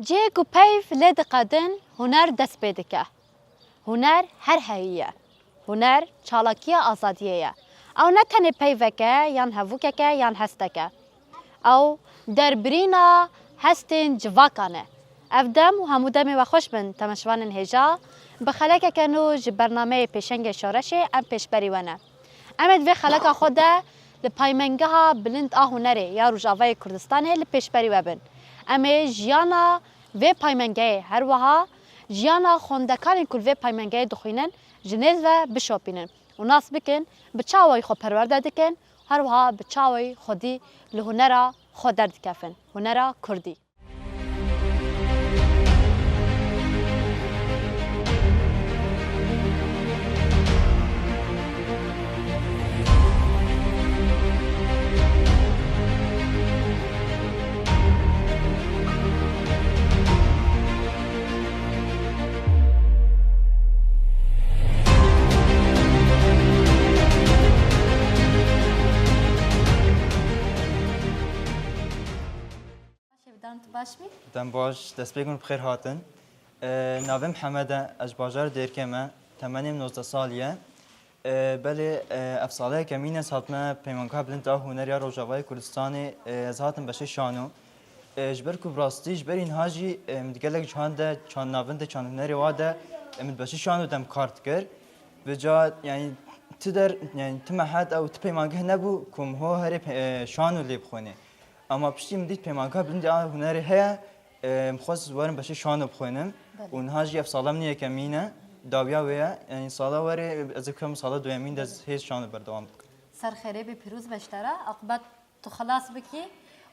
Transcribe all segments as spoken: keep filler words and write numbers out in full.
Cihê ku peyv lê diqedin, huner dest pê dike. Huner her heyî ye. Huner çalakiya azadiyê ye. Ew ne tenê peyvek e, yan hevûkek e, yan hestek e. Ew derbirîna hestên civakan e. Ev dem û hemû demê we xweş bin, temaşevanên hêja. Bi xelekeke nû ji bernameyê Pêşengê Şoreşê em pêşberî we ne. Em ê di vê xeleka xwe de li Paymengeha Bilind a Hunerê ya Rojavayê Kurdistanê li pêşberî we bin. Em ê jiyana vê paymengehê, her wiha jiyana xwendekarên ku li vê paymengehê dixwînin, ji nêz ve bişopînin û nas bikin bi çawayî xwe perwerde dikin, her wiha bi çawayî xwedî li hunera xwe derdikevin, hunera kurdî. Baş e, Vidan, tu baş bî? Dem baş, destpêkûn bi xêr hatin. E, navê min Hemed e, ez ji bajarê Dêrkê me, temenê min nozdeh salî ye. E, belê, e, ev salê yekemîn e ez hatime Peymangeha Bilind a Hunerê ya Rojavayê Kurdistanê, e, ez hatim beşê şano. E, ji ber ku bi rastî, ji berî niha jî, e, min di gelek cihan de, çand navendê, çand hunerê wa de, e, min beşê şano de em kar dikir. Vêca, yanî, ti der, yanî, ti mehet ew ti peymangeh nebû ku min ho herê pe-, e, şano lê bixwînê. Ama piştî min dît Peymangeha Bilindê a Hunerê heye, e, min xwest werim beşê şano bixwînim. Belê. Û niha jî ev sala min yekemîn e, dawiya wê ye. Yanî sala werê ez ê bikim sala duyemîn de ez hê şano berdewam bikim. Ser xêrê bî, pîroz be ji te re. Aqibet tu xilas bikî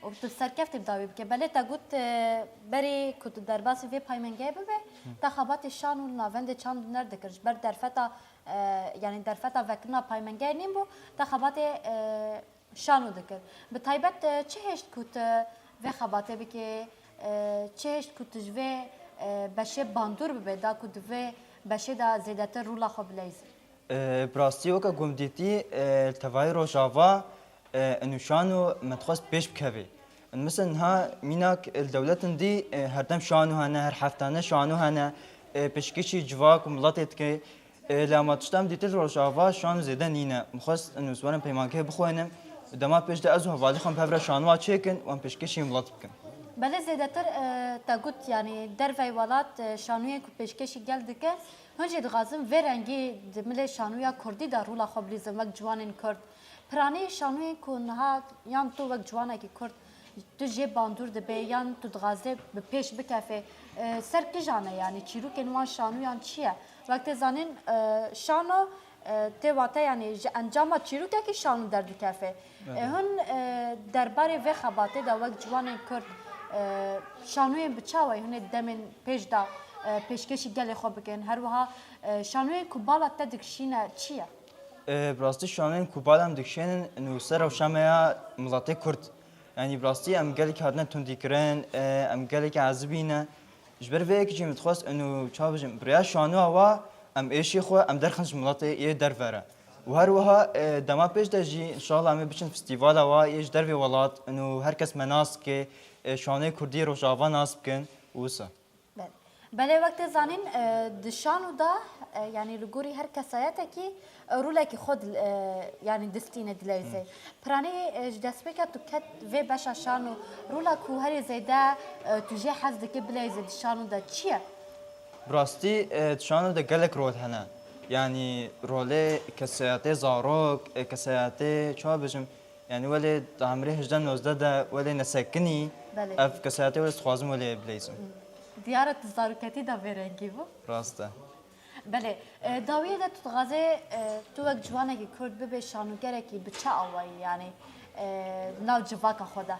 û tu serkeftî bi dawî bike. Belê te got, e, berî ku tu derbasî vê paymengehê bibe, te xebatê şano li navendê çand huner dikir. Ji ber derfeta, e, yanî derfeta vekirina paymengehê nîn bû, te xebatê, e, şano dikir. Bi taybet, e, çi hişt ku tu vê xebatê bikê, e, çi hişt ku tu ji vê, e, beşê bandor bibe, da ku di vê beşê de zêdetir rola xwe bileyzî? E, bi rastî weke ku min dîtî, e, li tevayî Rojava, e, û şano min dixwest pêş bikevê. Û mesela niha mînak li dewletin dî, e, herdem şano hene, her heftane şano hene, e, pêşkêşî civak û miletê dike. E, lê ama tişta min dîtî li Rojava şano zêde nîne. Min xwest û ji werin peymangehê bixwînim. Dema pêş de ez û hevalî xwe em bi hev re şanoya çêkin û em pêşkêşî milet bikin. Belê zêdetir, e, te got, yanî dervey welat, e, şanoyên ku pêşkêşî gel dike, hûn jî dixwazin vê rengî di milê şanoya kurdî de rola xwe bilîzin wek ciwanên kurd. Piranî şanoyên ku niha yan tu wek ciwanekî kurd tu jê bandor dibê yan tu dixwazê bi pêş bikefê, e, ser kijan e, yanî çîrokên wan şanoyan çi ye? Wek tê zanîn, e, şano, e, tê wate, yanî ji encama çîrokekî şano derdikeve. Evet. E, hûn, e, derbarê vê xebatê de wek ciwanên kurd, e, şanoyên bi çawa hûn ê demên pêş de, e, pêşkêşî gelê xwe bikin? Her wiha, e, şanoyên ku bala te dikişîne çi ye? E, bi rastî şanoyên ku bala em dikişînin nû ser rewşa me ya miletê kurd. Yanî bi rastî em gelek hatine tundîkirin, e, em gelek ezibî ne. Ji ber vê yekê jî min dixwest û çawa bijim, bi rêya şanoya wa em êşê xwe em derxin ji miletê yê derve re. Û her wiha, e, dema pêş de jî înşallah em ê biçin festîvala wa yê ji dervê welat û her kes me nas bike, e, şanoyê kurdî yê Rojava nas bikin û wisa. Belê. Belê, wek tê zanîn, e, di şano de, e, yanî li gorî her kesayetekî, e, rolekî xwe dil-, e, yanî distîne dileyzê. Piranî, e, ji destpêka tu ket vê beşa şano, rola ku herî zêde, e, tu jê hez dikî bileyzê di şano de çi ye? Bi rastî, e, di şano de gelek rol hene. Yanî rolê kesayetê zarok, e, kesayetê, çawa bijim, yanî welê di emrê hejdeh nozdeh de welê nesekinî, Belê. ev kesayetê welê dixwazim welê bileyzim. Diyar e tu zaroketî de vê rengî bû. Rast e. Belê. E, dawiyê de tu dixwazê, e, tu wek ciwanekî Kurd bibê şanogerekî bi çi awayî, yanî, e, nav civaka xwe de?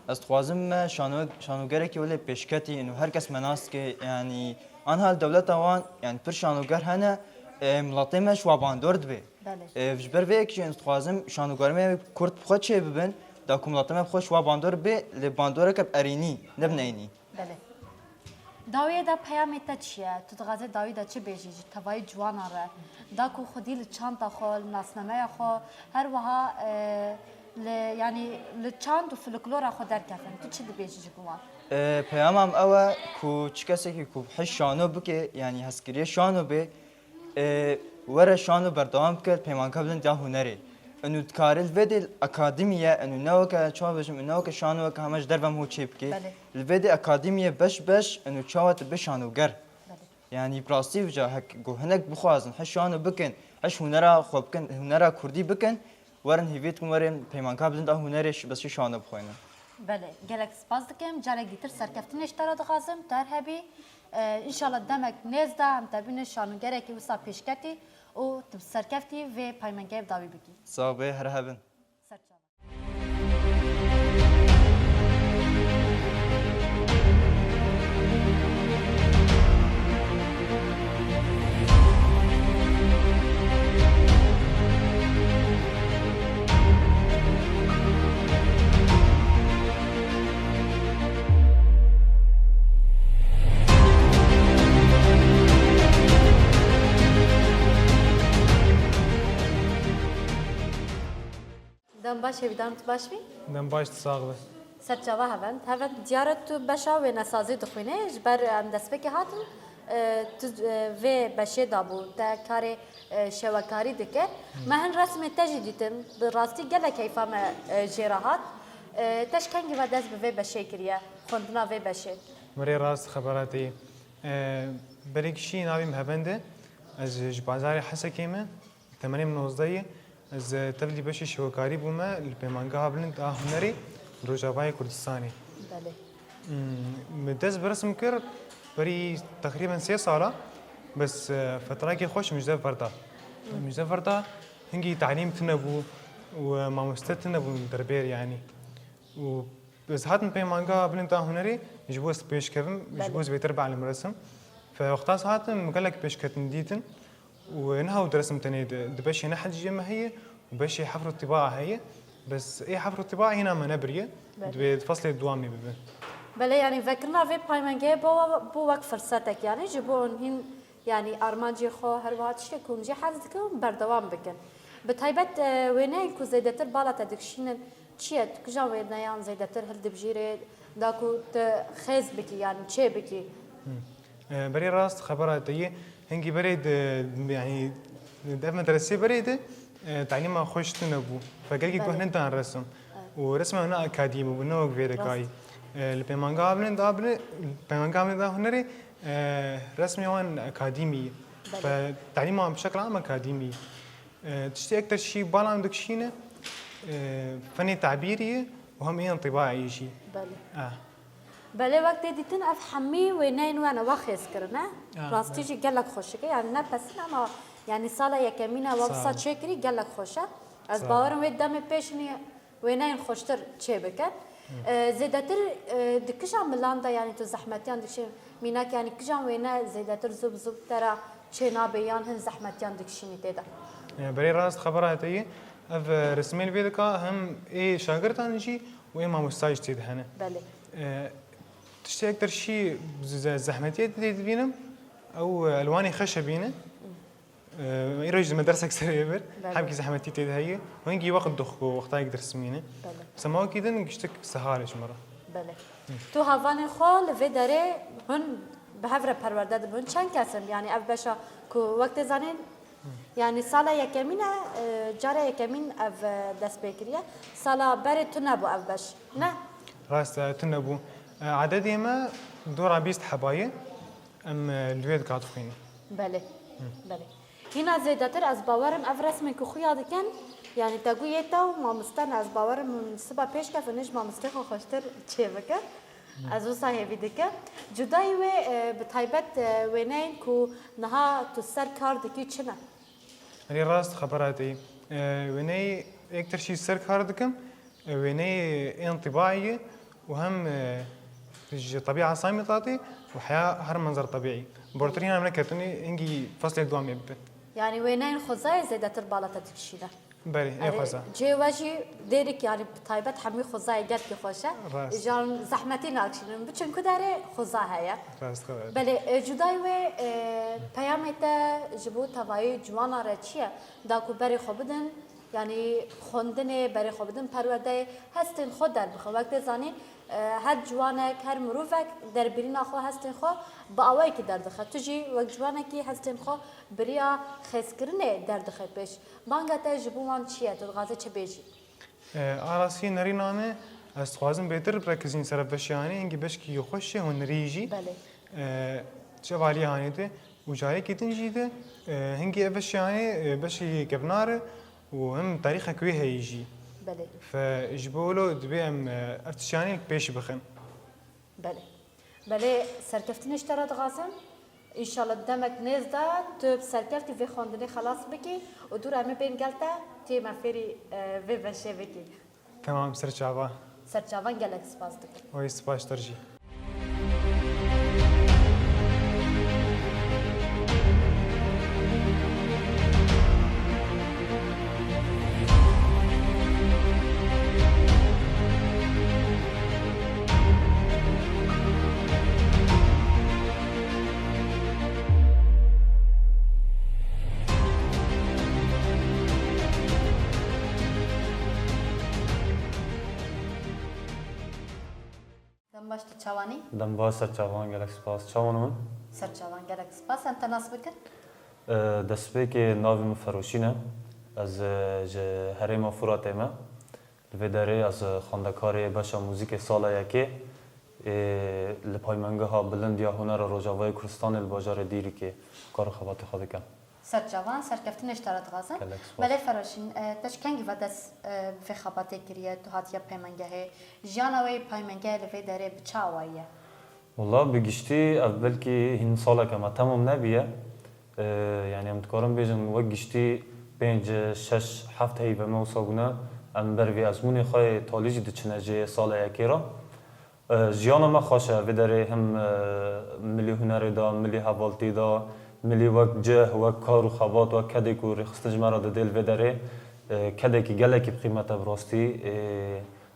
Ez dixwazim me şano-, şanogerekî welê pêşketî û her kes me nas dike, yanî anha li dewleta wan, yanî pir şanoger hene, e, miletê me ji wa bandor dibe. Belê. E, ji ber vê yekê jî ez dixwazim şanogerê me Kurd bi xwe çêbibin, da ku miletê me bi xwe ji wa bandor bibe, lê bandoreke bi erênî, ne bi neynî. Belê. Dawiyê de peyamê te çi ye? Tu dixwazê dawî de çi bêjî ji tevayî ciwanan re? Da ku xwedî li çanta xwe, li nasnameya xwe, her wiha, e, li, yanî li çand û folklora xwe derkevin. Tu çi dibêjî ji bo wan? E, peyama min ew e ku çi kesekî ku hej şano bike, yanî hezkiriyê şano bê, e, were şano berdewam bike, peymanka bilind ya hunerê. Û dikare li vê dê akademiye, û ne weke, çawa bêjim, û ne weke şano weke hema ji derve hemû çê bike. Belê. Li vê dê akademiye beş beş, û çawa tu bê şanoger. Belê. Yanî bi rastî vêca hek ku hinek bixwazin, hej şano bikin, hej hunera xwe bikin, hunera kurdî bikin, werin hêviyê dikim werin peymanka bilind a hunerê şi-, bes şi şano bixwînin. Belê, gelek spas dikim. Carek dîtir serkeftinê ji te re dixwazim, tu her hebî. E, înşallah demek nêz de em te bînin şanogerekî wisa pêşketî û tu bi serkeftî vê peymengeyê bi dawî bikî. Sax bê, her hebin. Ser çava. Dem baş Hêvîdan, tu baş bî? Dem baş, tu sax be. Serçava Hevend. Hevend, diyar e tu beşa wênesazî dixwînî, ji ber em destpêkê hatin, e, tu, e, vê beşê de bû, te karê, e, şewekarî dike. Me hin resmê te jî dîtin, bi rastî gelek keyfa me, e, jê re hat. E, te ji kengî ve dest bi vê beşê kiriye, xwendina vê beşê? Mirê rast xebera te yê. E, berê kişî navê min Hevend e. Ez ji bazarê Hesekê me. Temenê min nozdeh ye. Ez, e, tevlî beşê şewekarî bûme li Pêmangeha Bilind a Hunerê li Rojavayê Kurdistanê. Belê. Hmm, min dest bi resim kir berî teqrîben sê sala, bes, e, fetrakê xweş min ji dev berda. Min ji dev berda, hingî talîm tune bû û, e, mamoste tune bû derbêr, yanî. Û ez hatim Pêmangeha Bilind a Hunerê ji bo ez pêşkevim, ji bo Belê. ez bêtir bielimiresim. Fe wexta ez hatim, min gelek pêşketin dîtin. Û niha ew di resim tenê di, di beşê neheciyê me heye û beşê hefr û tibaa heye. Bes ê hefr û tibaa hîna me nebiriye. Belê. Divê di feslê dewamê bibe. Belê, yanî vekirina vê paymengehê bo, bo wek firsetek, yanî ji bo hûn hîn, yanî armancê xwe, her wiha tiştê ku hûn jê hez dikin, berdewam bikin. Bi taybet, e, wêneyên ku zêdetir bala te dikişînin, çi ye? Tu kijan wêneyan zêdetir hildibijêrî, da ku tu xêz bikî, yanî çê bikî? Hı. E, berê rast xebera te yê. Hingî berê di, yanî, di ev medresê berê de, e, talîma xweş tune bû. Fegelkî Belê. ku hinek dan resim. Evet. Û resma wina akadî bû, ne wek vê de Rast. kayî. E, li Pêmangeha Bilind a Hunerê, Pêmangeha Bilind a Hunerê, e, resmê wan akadîmî ye. Belê. Fe talîma wan bi şekla am akadîmî ye. E, tiştê ekter şî bala min dikişîne, e, fenê tabîrî ye û hem ê intîbaî jî. Belê. Ah. Belê, wek tê dîtin ev hemî wêneyên we ne wa xêz kirine. Ah, Rastî belê. jî gelek xweşik e. Yanî ne pesîn ama yanî sala yekemîn e we Sağ wisa ol. çêkirî gelek xweş e. Ez Sağ ol. bawerim wê demê pêşinî wêneyên xweştir çêbikin. Hı. E, zêdetir, e, di kîjan milan de, yanî tu zehmetiyan dikişîn, mînak, yanî kîjan wêne zêdetir zû bi zû te re çênabe yan hin zehmetiyan dikişînî tê de? E, berê rast xebera te yê. Ev, e, resimên vê dika hem ê şagirtan jî û ê mamosta jî tê de hene. Belê. E, tiştek dir şî ze-, zehmetiyê tê dibînim, ew, e, elwanê xeşebî ne. Îro jî me dersek serê vir. Belê. Hemkî zehmetî tê de heye. Hingî wext dixwe, wextayek dirsmîne. Belê. Semawekî din giştik sehal e ji me re. Belê. Hı. Tu hevalên xwe li vê derê hûn bi hev re perwerde dibin. Çend kes in? Yanî ev beşa ku wek tê zanîn, yanî sala yekemîn e, e, cara yekemîn ev, e, dest pê kiriye. Sala berê tune bû ev beş, ne? Rast e, tune bû. E, ededê me dora bîst heba ye. Em, e, li wê dika dixwînin. Belê, belê. Hîna zêdetir ez bawerim ev resmên ku xuya dikin, yanî te got yê te û mamoste ne, ez bawerim hûn siba pêş kevin ji mamostê xwe xweştir çêbike. Ez wisa hêvî dikim. Cudayî wê, e, bi taybet, e, wêneyên ku niha tu ser kar dikî çi ne? Erê rast xebera te yî. E, wêneyê yektir jî ser kar dikim. E, wêneyê intîbaî ye û hem, e, ji tebîa Samî tatî û heya her menzer tebîî. Bortir hîna em neketin, hingî feslê dua mê bibe. Yanî wêneyên xwezayê zêdetir bala te dikişîne. Belê, ê Erê, xweza. Cihê we jî dêrik, yanî bi taybet hemî xwezayê gelkî xweş e. Rast. Jan zehmetî nakişînin. Biçin ku derê xweza heye. Rast xeber. Belê, e, cudayî wê, e, peyamê te ji bo tevayî ciwana re çi ye? Da ku berê xwe bidin, yanî xwendinê, berê xwe bidin perwerdeyê, hestên xwe derbixin. Wek tê zanîn, e, her ciwanek, her mirovek derbirîna xwe, hestên xwe bi awayekî derdixe. Tu jî wek ciwanekî hestên xwe bi riya xêzkirinê derdixe pêş. Banga te ji bo wan çi ye? Tu dixwazî çi bêjî? E, a rastî nerîna me, ez dixwazim bêtir birekizîn ser ev beşê hanê, hingî beşkî xweş e, hunerî jî. Belê. E, çi ev aliyê hanê de û cariyekî din jî de, e, hingî ev beşê hanê, e, beşkî kevnar e û hem tarîxek wê heye jî. Belê. Fe ji bo wilo divê em, e, ev tiştê hanê pêş bixin. Belê. Belê, serkeftinê ji te re dixwazim. Înşallah demek nêz de tu bi serkeftî vê xwendinê xelas bikî û dû re em ê bên gel te, tu yê me fêrî, e, vê beşê bikî. Temam, ser çava. Ser çavan, gelek spas dikim. Oy, spas ji te jî. Dem baş, tu çawanî? Dem baş, ser çavan, gelek spas. Çawan hûn? Ser çavan, gelek spas. Em te nas bikin? E, destpêkê navê min Feroşîn e. Ez, e, ji herêma Furatê me. Li vê derê ez, e, xwendekarê beşa muzîkê sala yekê, ê, li Paymengeha Bilind ya Hunera Rojavayê Kurdistanê li bajarê Dîrikê kar û xebatê xwe dikim. Ser çavan, serkeftinê ji te re dixwazim. Gelek spas. Belê Feroşîn, e, te ji kengî ve dest, e, bi vê xebatê kiriye, tu hatiye peymengehê. Jiyana we yê peymengehê li vê derê bi çi awayî ye? Wela bi giştî ev belkî hîn saleke me temam nebûye. E, yanî em dikarin bêjin wek giştî pênc, şeş, heft heyvê me wisa bûne. Em ber vê ezmûnê xwe yê talî jî diçine jê sala yekê re. E, jiyana me xweş e, vê derê him, e, milî hunerê de, milî hevaltî de, milî wek cih, wek kar û xebat, wek kedê ku rêxistin ji me re didê li vê derê, e, kedekî gelekî bi qîmet e bi rastî. E,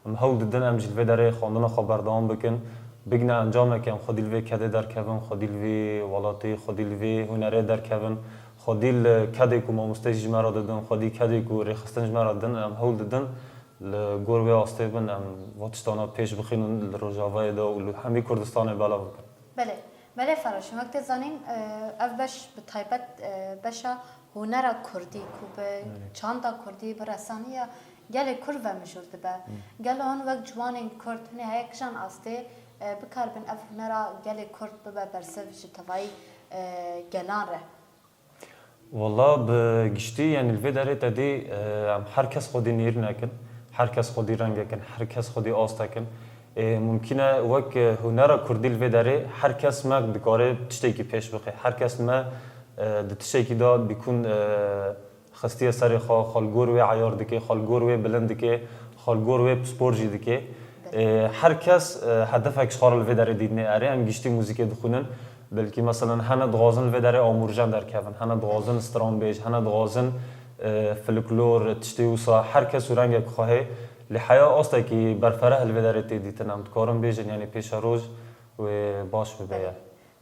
em hewl didin em jî li vê derê xwendina xwe berdewam bikin, bigine encamekê em xwedî li vê kedê derkevin, xwedî li vê welatî, xwedî li vê hunerê derkevin, xwedî li kedê ku mamosteyî ji me re didin, xwedî kedê ku rêxistin ji me re didin, em hewl didin. Li gor wê astê bin, em va tiştana pêş bixînin li Rojavayê de û li hemî Kurdistanê belav bikin. Belê, belê Feroşîn, wek tê zanîn, e, ev beş bi taybet, e, beşa hunera kurdî ku bi Belê. çanda kurdî, bi resaniya gelê kurd ve mijûl dibe. Hı. Gelo hûn wek ciwanên kurd, hinê heye kijan astê, e, bikaribin ev hunera gelê kurd bibe bersiv ji tevayî, e, gelan re? Wela bi giştî, yanî li vê derê te dî, e, em her kes xwedî nêrînek in, her kes xwedî rengek in, her kes xwedî astek in. Ê, mumkîn e wek, e, hunera kurdî li vê derê her kes me dikare tiştekî pêş bixe. Her kes me, e, di tiştekî de bîkûn, e, xistiye serê xwe, xwe li gor wê eyar dike, xwe li gor wê bilind dike, xwe li gor wê pispor jî dike. Ê, her kes, e, hedefek ji xwe re li vê derê dîtine. Erê, em giştî muzîkê dixwînin. Belkî, meselen, hene dixwazin li vê derê amûrjen derkevin, hene dixwazin stranbêj, hene dixwazin, e, folklor, tiştê wisa, her kes û rengek xwe heye. Lê heya astekî berfereh li vê derê tê dîtin, em dikarin bêjin, yanî pêşeroj wê baş bibe ye.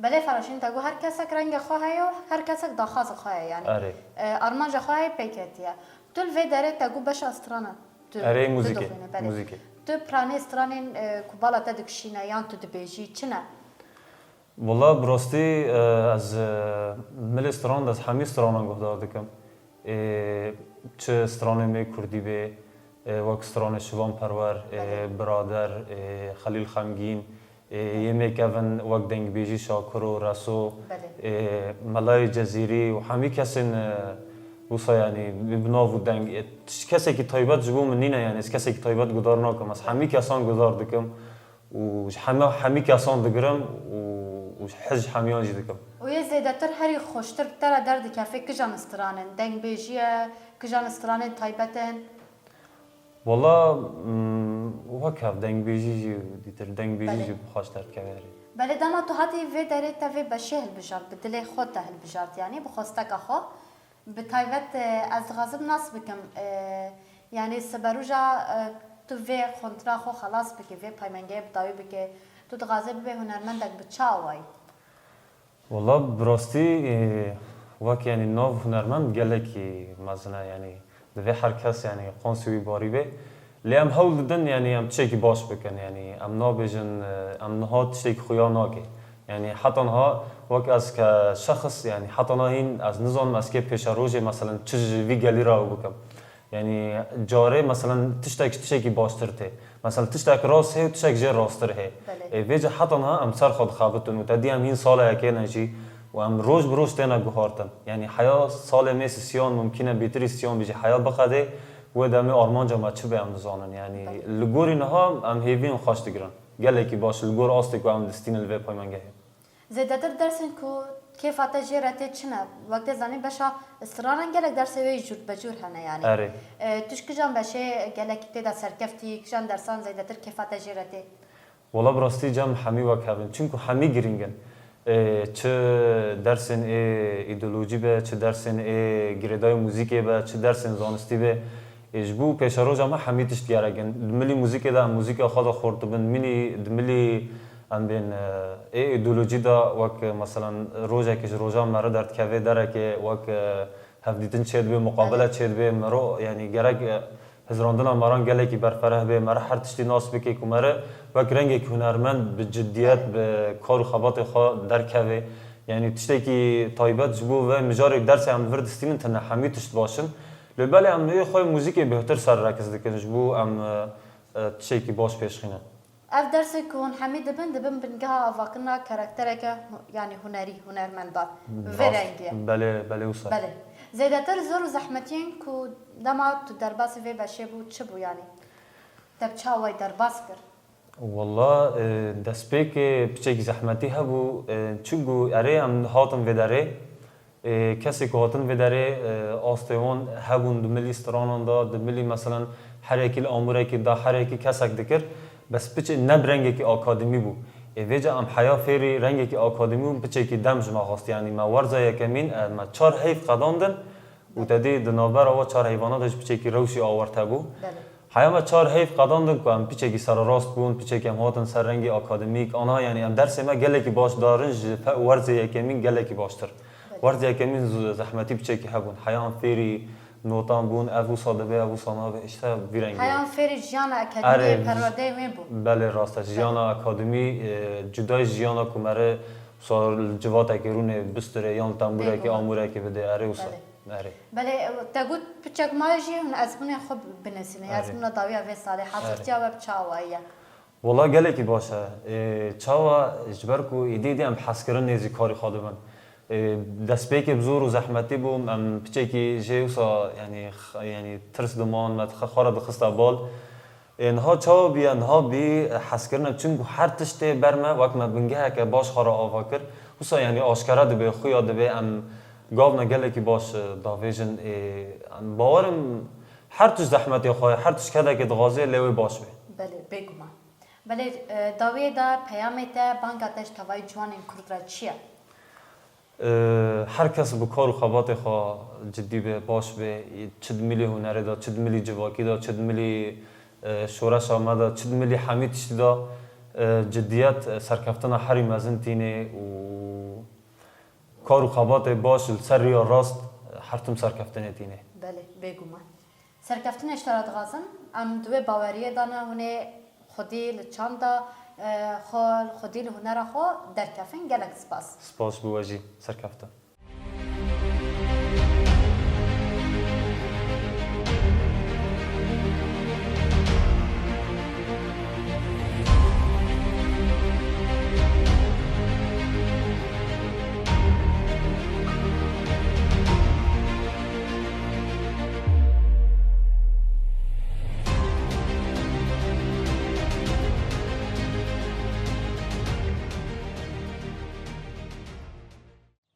Belê Feroşîn, te got her kesek rengê xwe heye û her kesek daxwaza xwe heye, yanî, Erê. e, armanca xwe heye pêketiye. Tu li vê derê te got beşa strana tu, Erê, tu muzîkê, dixwîne, belê. muzîkê. Tu piranê stranên, e, ku bala te dikişîne yan tu dibêjî, çi ne? Wala bi rastî, e, ez, e, milê stran de ez hemî stranan guhdar dikim. Ê, çi stranê me kurdî bê, e, wek stranê Şivan Perwer, e, Belê. Birader, e, Xelîl Xemgîn, e, yê me kevin wek dengbêjî Şakiro, Reso, Belê. E, Melayê Cezîrî û hemî kesên, e, wisa, yanî, bi, bi nav û deng, e, tişt kesekî taybet ji bo min nîne, yanî, ez kesekî taybet guhdar nakim. Ez hemî kesan guhdar dikim. û ji heme, hemî kesan digirim û, û hez ji hemiyan jî dikim. Û yê zêdetir herî xweştir bi te re derdikeve kijan stranên? Dengbêjî ye, kijan stranên taybet in? Wala, mm, wek hev dengbêjî jî dîtir, dengbêjî Belê. Jî bi xweş derdikeve herî. Belê, dema tu hatî vê derê te vê beşê hilbijart, bi dilê xwe te hilbijart, yanî bi xwesteka xwe. Bi taybet, e, ez dixwazim nas bikim, e, yanî siberoja, e, tu vê xwendina xwe xelas bikî, vê peymengeyê bi dawî bikî, tu dixwazî bibê hunermendek bi çi awayî? Wala bi rastî, e, wek, yanî, nav hunermend gelekî mezin e, yanî divê her kes, yanî, qonsî wî barî bê. Lê em hewl didin, yanî em tiştekî baş bikin, yanî em nabêjin, e, em niha tiştekî xuya nake. Yanî heta niha wek ez ke şexs, yanî heta niha hîn ez nizanim ez kê pêşerojê, meselen, çi ji vî gelî re ew bikim. Yanî carê, meselen, tiştek tiştekî baştir tê. Meselen, tiştek rast hê û tiştek jê rastir hê. Belê. Ê, vêce heta niha em ser xwe dixebitin û te dî em hîn salê yekê ne jî û em roj bi roj têne guhartin. Yanî heya salê me sisiyan mumkîn e bêtirî sisiyan bî jî heya biqedê, wê demê armanca me çi be em dizanin. Yanî Belê. Li gorî niha em hêviyên xweş digirin. Gelekî baş li gor astê ku em distînin li vê peymengehê. Zêdetir dersên ku kêfa te jê re tê çi ne? Wek tê zanîn beşa stranan gelek dersê wê jûr be jûr hene yanî. Erê. E, tu ji kijan beşê gelekî tê de serkeftî, kijan dersan zêdetir kêfa te jê re tê? Wala bi rastî cem hemî wek hev in. Çimku hemî girîng in. Ê, çi dersên ê îdeolojî be, çi dersên ê girêdayî muzîkê be, çi dersên zanistî be, ê, ji bo pêşeroja me hemî tişt gerek in. Di milî muzîkê de em muzîka xwe de xurt dibin, milî, di milî em bên, e, ê îdeolojî de wek, e, meselan, rojekê ji rojan me re derdikeve derekê, wek, e, hevdîtin çêdibe, muqabele Belê. Çêdibe, mero, yanî gerek, e, hizrandina me ran gelekî berfereh be, me re her tiştî nas bike ku me re wek rengekî hunermend bi ciddiyet, Belê. Bi kar û xebatê xwe derkeve. Yanî tiştekî taybet ji bo vê mijarê dersê em li vir distînin tine hemî tişt baş in. Lê belê em li wê xwe muzîkê bêhtir serrekiz dikin ji bo em, e, e, tiştekî baş pêşxînin. Ev dersên ku hûn hemî dibin, dibin bingeha avakirina karaktereke hu-, yanî hunerî, hunermendan. Bi vê Rast. Rengî ye. Belê, belê wisa. Belê. Zêdetir zor û zehmetiyên ku dema tu derbasî vê beşê bû, çi bû yanî? Te bi çi awayî derbas kir? Walla, e, destpêkê piçekî zehmetî hebû, e, çimku erê em hatin vê derê, Ê, kesê ku hatin vê derê, e, astê wan hebûn di milî stranan de, di milî, meselen, her yekî li amûrekî da, her yekî kesek dikir, bes piçê ne bi rengekî akademî bû. Ê, vêca em heya fêrî rengekî akademî bûn, piçekî dem ji me xwest. Yanî me werza yekemîn, e, me çar heyv qedandin û te dî di navbera wa çar heyvana de ji piçekî rewşî awarte bû. Belê. Heya me çar heyv qedandin ku em piçekî sererast bûn, piçekî em hatin ser rengî akademîk. Ana, yanî em dersê me gelekî baş darin ji fe-, werzê yekemîn gelekî baştir. Belê. Werzê yekemîn z-, zehmetî piçekî hebûn. Heya em fêrî notan bûn, ev wisa dibe, ev wisa nabe, işte vî rengî. Heya em fêrî jiyana akademiyê, Erê, perwerdeyê wê bû. Belê rast e. Jiyana akademî, e, cudayê jiyana ku mere wisa li civatekê rûnê bistirê yan li tembûrekê, Bêguman. Amûrekê bidê, erê wisa. Belê. Erê. Belê, te got piçek maye jî hûn ezmûnê xwe binivîsîne. Erê. Ezmûna dawiya vê salê, Erê. Hazirtiya we bi çi awayî ye? Wala gelekî baş e. Ê, çawa ji ber ku êdî êdî em hezkirin nêzî karî xwe dibin. Ê, destpêkê bi zor û zehmetî bû, em piçekî jê wisa, yanî, x-, yanî tirs diman, me dixe xwe re dixiste bal. Ê, niha çawa bîye, niha bî hezkirine, çimku her tiştê ber me, wek me bingeheke baş xwe re ava kir. Wisa, yanî, aşkere dibe, xuya dibe, em gavna gelekî baş, e, davêjin. Ê, em bawerim her tişt zehmetê xwe ye, her tişt kedekê dixwaze lê wê baş be. Belê, bêguman. Belê, e, dawiyê de peyamê te, banga te ji tevayî ciwanên Kurd re çi ye? E, her kes bi kar û xebatê xwe cidî be, baş be, çi di milî hunerê de, çi di milî civakî de, çi di milî, e, şoreşa me de, çi di milî hemî tiştî de, e, cidiyet, e, serkeftina herî mezin tînê û kar û xebatê baş li ser riya rast, e, her tim serkeftinê tînê. Belê, bêguman. Serkeftinê ji te re dixwazim, em di wê baweriyê de ne, hûn ê xwedî li çanda E, xwe li xwedî li hunera xwe derkefin. Gelek spas. Spas bo we jî. Serkeftin.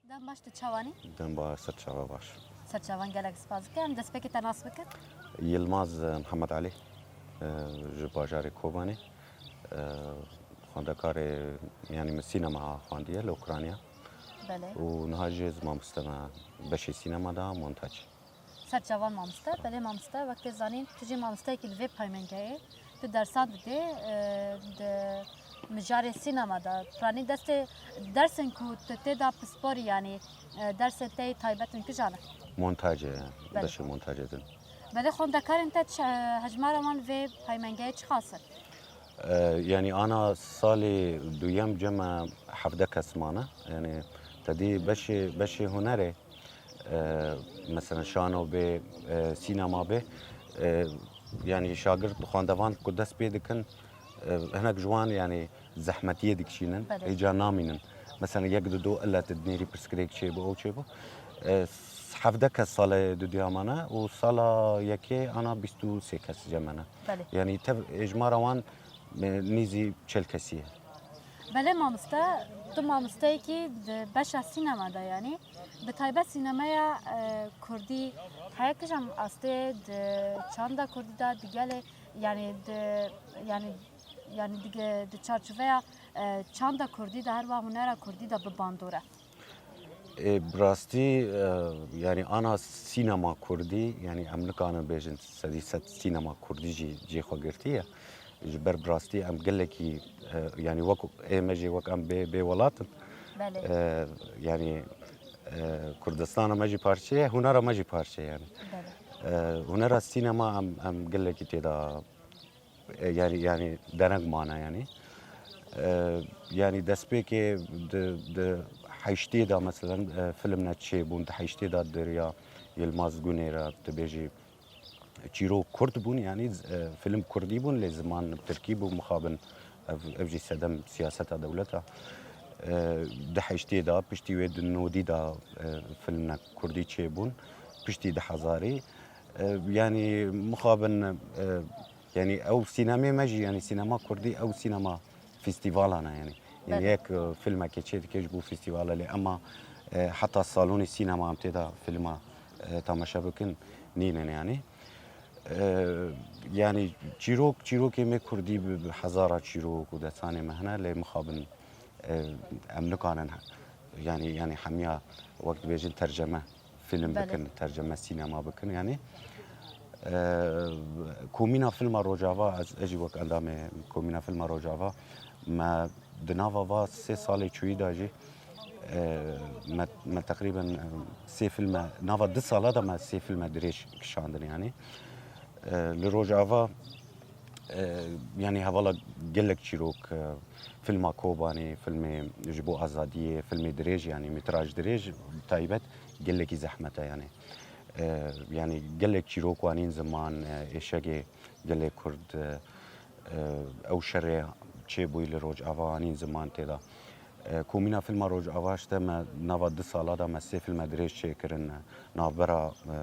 Dem baş, tu çawanî? Dem baş, ser çava baş. Serçavan, gelek spas dikim. Em destpêkê te nas bikin. Yilmaz, e, Mihemed Elî, e, ji bajarê Kobanê. E, xwendekarê, yanî min sînema xwendiye li Ukrayna. Belê. Û niha jî ez mamoste me beşê sînema de montaj. Serçavan mamoste, belê mamoste, wek tê zanîn, tu jî mamosteyekî li vê paymengehê, tu dersan didê, e, di mijarê sînema de. Piranî destê dersên ku tu tê de pisporî, yanî, e, dersên te yê taybet in kijan e? Montajê, Belê. Beşê montajê din. Belê, xwendekarên te çi, hejmara wan vê paymengehê çiqas e? E, yanî ana salê duyem cem me hevdeh kes mane. Yanî te dî beşê, beşê hunerê, e, mesela şano bê, e, sînema bê, e, yanî şagirt xwendevan ku dest pê dikin, e, hinek ji wan yanî zehmetiyê dikişînin, Belê. Hêca namînin. Mesela yek dido ille tu dinêrî pirsgirêk çêbû, ew çêbû. E, hevdeh kes salê dudiya mane û sala yekê ana bîst û sê kes cem me ne. Belê. Yanî tev hêjmara wan, e, nêzî çel kesî ye. Belê mamoste, tu mamosteyekî di beşa sînema de, yanî bi taybet sînemeya, e, kurdî heye kijan astê di çanda kurdî de, di gelê, yanî di, yanî, yanî di ge-, di çarçoveya, e, çanda kurdî de, her wiha hunera kurdî de bi bandor e? Ê, bi rastî, e, yanî ana sînema kurdî, yanî em nikarin bêjin sedî sed sînema kurdî jî cê xwe girtiye. Ji ber bi rastî em gelekî, e, yanî wek ê me jî wek em bê, bê welat in. Belê. E, yanî, e, Kurdistana me jî parçe ye, hunera me jî parçe ye yanî. Belê. E, hunera sînema em, em gelekî tê de e, yanî, yanî dereng mane yanî. E, yanî destpêkê di, di heştê de meselen, e, filmne çêbûn, di heştê de di riya Yilmaz Gunê re tu bêjî çîrok kurd bûn, yanî, e, film kurdî bûn, lê ziman tirkî bû mixabin ev, ev jî sedem siyaseta dewleta. E, di heştê de, piştî wê di nodî de, e, filmne kurdî çêbûn, piştî di hezarî. E, yanî mixabin, e, Yanî ew sînemê me jî, yanî sînema kurdî, ew sînema festîvalan e yanî. Yanî Belê. Yek, e, filmekê çê dike ji bo festîvala lê ema, e, heta salonê sînema em tê de filma, e, temaşe bikin nînin yanî. E, yanî çîrok, çîrokê me kurdî bi, bi hezara çîrok û destanê me hene lê mixabin, e, em nikarin he-, yanî, yanî hemiya wek dibêjin terceme film Belê. Bikin, terceme sînema bikin. Yanî, e, Komîna Filma Rojava, ez, ez jî wek endamê Komîna Filma Rojava, me di nava va sê salê çûyî de jî, e, me, me teqrîben, e, sê filme, nava du sala de me sê filme dirêj kişandin yanî. E, li Rojava, e, yanî hevala gelek çîrok, e, filma Kobanê, filmê ji bo azadiyê, filmê dirêj, yanî metraj dirêj taybet gelekî zehmet e yanî. E, yanî gelek çîrok wanîn ziman, e, êşegê gelê Kurd, e, e, ew şerê çêbûyî li Rojava wanîn ziman tê de. E, Komîna Filma Rojava işte me nava du sala de me sê filme dirêj çêkirin. Navbera, e,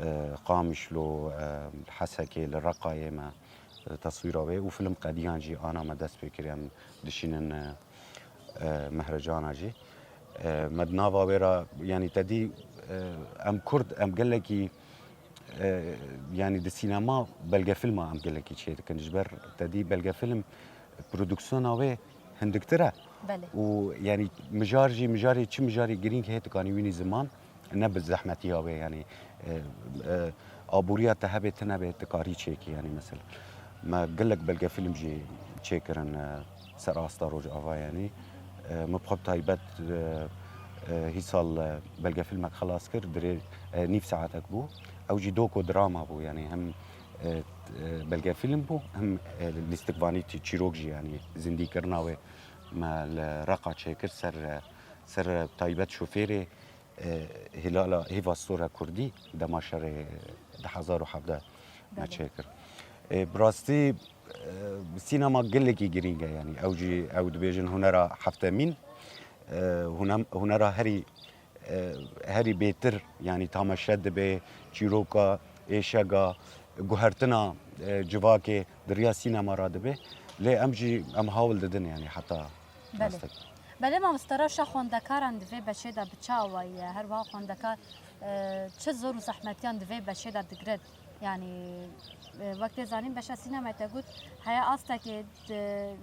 e, Qamişlo, e, Hesekê, li Reqayê me, e, teswîra wê û film Qediyan jî ana me dest pê kiriye, em dişînin, e, e, Mehrecana jî. E, me di nava wê re, yanî te dî, e, em Kurd, em gelekî, e, yanî di sînema belgefilma em gelekî çê dikin. Ji ber te dî belgefilm produksiyona wê hindiktir e. Belê. Û yanî mijar jî, mijarê çi mijarê girîng heye, tu kanî wînî ziman, ne bi zehmetiya wê, yanî, e, e, aboriya te hebe, tu nebe, tu karî çêkî, yanî mesela. Me gelek belgefilm jî çêkirin, e, ser asta Rojava, yanî. E, min bi xwe bi taybet, e, e, hîsal, e, belgefilmek xelas kir, dirê, e, nîv saetek bû. Ew jî doko drama bû, yanî hem, e, E, belgefîlm bû, him, e, lîstikvanî tî-, çîrok jî, yanî zindîkirina wê me li Reqa çêkir ser, e, ser taybet şofêrê, e, Hilala Hêva Stora Kurdî dema şerê du hezar û hevdeh me Belê. çêkir. E, bi rastî, e, sînema gelekî girîng e, yanî ew jî, ew dibêjin hunera heftemîn, e, hunem-, hunera herî e, herî bêtir, yanî tameşe dibe, çîroka, êşega, guhertina, e, civakê di riya sînema re dibe. Lê em jî, em hawl didin, yanî heta Belê. rastî. Belê mamoste, rewşa xwendekaran di vê beşê de bi çi awayî ye? Her wiha xwendekar, e, çi zor û zehmetiyan di vê beşê de digirin? Yanî, e, wek tê zanîn beşa sînemê te got, heye astekê di,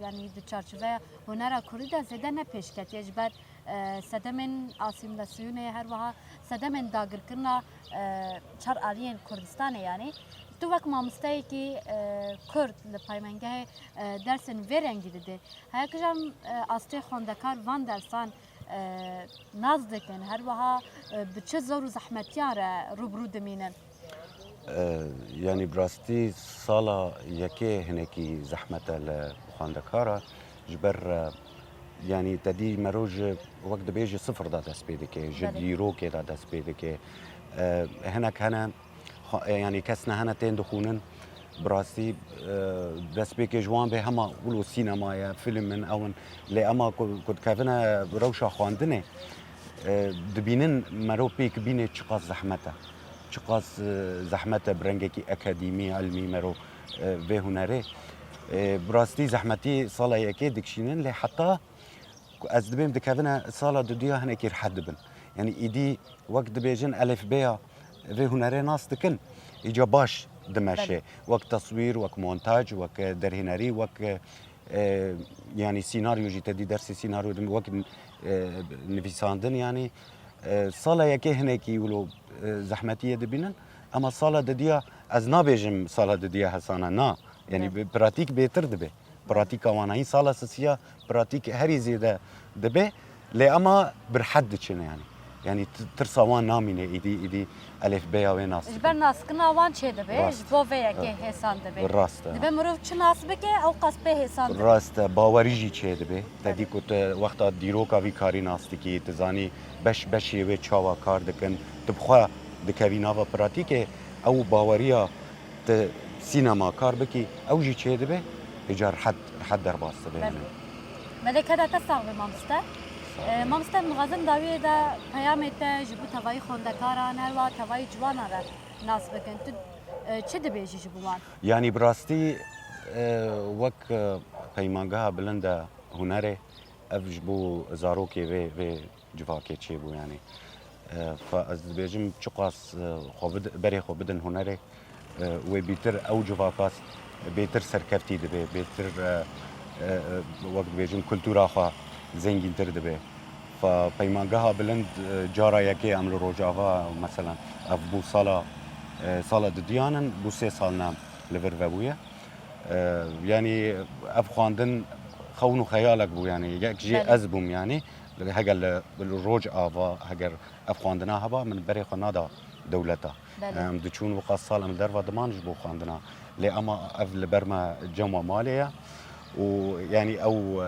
yanî di çarçoveya hunera kurdî de zêde ne pêş ketiye ji ber, e, sedemên asîmîlasyonê, her wiha sedemên dagirkirina, e, çar aliyên Kurdistanê yanî. Tu wek mamosteyekî, e, kurd li peymengehê, e, dersên vê rengî didê. Heye kîjan, e, astê xwendekar van dersan, e, nas dikin, her wiha, e, bi çi zor û zehmetiyan re rûbirû dimînin? E, yanî bi rastî sala yekê hinekî zehmet e li xwendekara, ji ber, e, yanî te dî mero ji, wek dibêje, sifir de dest pê dike, ji Belê. dîrokê de dest pê dike. E, hinek hene, xwe-, e, yanî kes ne hene tên dixwînin, bi rastî, e, destpêkê ji wan bê hema wilo sînema ye, fîlm in, ew in. Lê ema ku, ku dikevine rewşa xwendinê, e, dibînin mero pêk bînê çiqas zehmet e. Çiqas, e, zehmet e bi rengekî akademî, ilmî mero, e, vê hunerê. E, bi rastî zehmetî sala yekê dikişînin, lê heta ku ez dibêm dikevine sala dudiya hinekî rihet dibin. Yanî îdî wek dibêjin elifbeya vê hunerê nas dikin, îca baş dimeşe. Belê. Wek teswîr, wek montaj, wek derhênerî, wek, e, yanî sînaryo jî te dî dersê sînaryo din, wek, e, nivîsandin yanî, e, sala yekê hinekî wilo, e, zehmetiyê dibînin. Ema sala dudiya, ez nabêjim sala dudiya hesana, na. Yanî Belê. bi pratîk bêtir dibe. Pratîka wana. Hîn sala sisiya pratîk herî zêde dibe, lê ema bi rihet diçin yanî. Yanî t-, tirsa wan namîne îdî, îdî elifbeya wê nas Ji dikin. ber naskirina wan çê dibe, Rast. ji bo vê yekê hêsan dibe. Rast e. Dibe mirov çi nas bike, ew qas pê hêsan dibe. Rast e, bawerî jî çê dibe. Te Belê. dî ku tu wexta dîroka vî karî nas dikî, tu zanî beş beşê wê çawa kar dikin, tu bi xwe dikevî nava pratîkê, ew baweriya tu sînema kar bikî, ew jî çêdibe, îcar rihet, rihet derbas dibe Belê. yanî. Belê, keda te sax be, mamoste. Sax Ee, be. Mamoste, em dixwazin dawiyê de peyamê te ji bo tevayî xwendekaran, her wiha tevayî ciwanan re nas bikin. Tu, e, çi dibêjî ji bo wan? Yanî bi rastî, e, wek, e, peymangeha bilind e hunerê, ev ji bo zarokê vê, vê civakê çêbû, yanî. E, fa ez dibêjim, çiqas, e, xwe bid-, berê xwe bidin hunerê, e, wê bîtir ew civaka s-, bêtir serkeftî dibe, bêtir, e, e, e, wek dibêjim, kultura xwe zengîntir dibe. Fa peymangeha bilind, e, cara yekê em li Rojava, meselan, ev bû sala, e, sala didiyan in, bû sê sal ne li vir vebûye. E, yanî ev xwendin xewn û xeyalek bû, yanî yek jê Belê. ez bûm, yanî heger li, li Rojava, heger ev xwendina heba, min berê xwe nada dewleta. Belê. Em diçûn wiqas sal em li derva diman ji bo xwendina. Lê ema ev li ber me cem we malê ye û yanî ew,